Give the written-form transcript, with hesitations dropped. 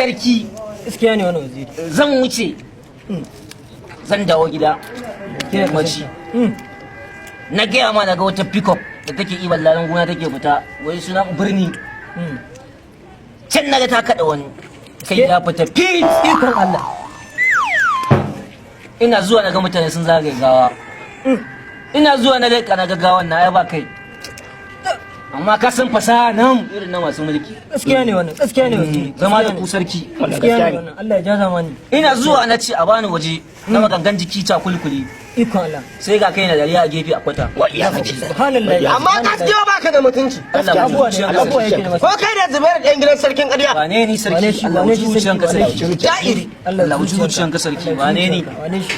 Sarki. Gaskiya ne wannan, Waziri. Zan wuce, zan dawo gida yammaci. Na gaya ma, na ga wata pickup da take iban lalan gona take fita, wai suna birni. Can na ga ta kaɗa wani kai ya fita fit. Ikon Allah. Ina zuwa na ga mutane sun zagaye gawa. Ina zuwa na leƙa, na ga gawan na ya ba kai, amma ka san fasaha nan irin na masu mulki. Gaskiya ne wannan, gaskiya ne, Waziri. Zama da ku, sarki. Gaskiya ne wannan, Allah ya ja zamani. Ina zuwa na ce a bani waje na magangan jiki ta kulkuli. Ikon Allah. Sai ga kai na dariya a gefe a kwata. Subhanallah. Amma gaskiya baka da mutunci. Allah Abuwa ne, abuwa yake da Ko kai da Zubairu ɗan gidan sarkin ƙarya. Wane ni, sarki? Wane shi, Allah wane wuce shi, zuciyanka, sarki? sarki. Ja'iri. Allah wuce zuciyanka, sarki. Wane ni? Wane shi?